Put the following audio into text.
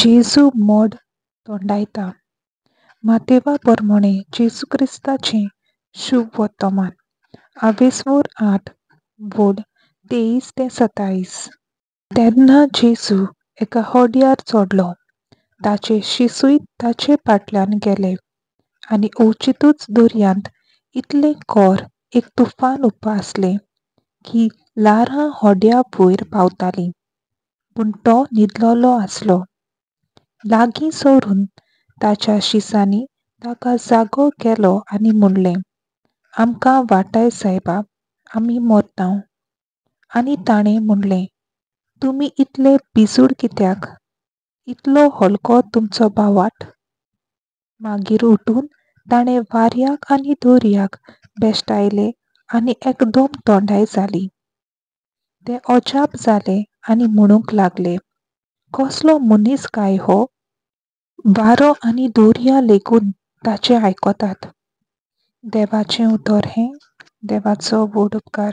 जेजू मोड थोंडायता. मातेवा पोरमोणे जेजू क्रिस्ताचें शुभ वर्तमान. आवेस्वोर 8 वोड 23 ते 27. तेन्ना जेजू एका होड्यार चडलो. ताचे शिसूय ताचे फाटल्यान गेले आनी अवचितूच दर्यांत इतलें कोर एक तुफान उपासलें की ल्हारां होड्या वयर पावतालीं. पूण तो न्हिदलेलो आसलो. लागीं सरून ताच्या शिसांनी ताका जागो केलो आनी म्हणलें, आमकां वाटाय सायबा, आमी मरता. आनी ताणें म्हणलें, तुमी इतले भिजूड कित्याक? इतलो हलको तुमचो भावार्थ? मागीर उठून ताणें वाऱ्याक आनी दर्याक भेश्टायले आनी एकदम थोंडाय जाली. ते अजाप जाले आनी म्हणूंक लागले, कसलो मनीस काय हो? वारो आनी दर्या लेगून ताचें आयकतात. देवाचें उतर हें. देवाचो व्हड उपकार.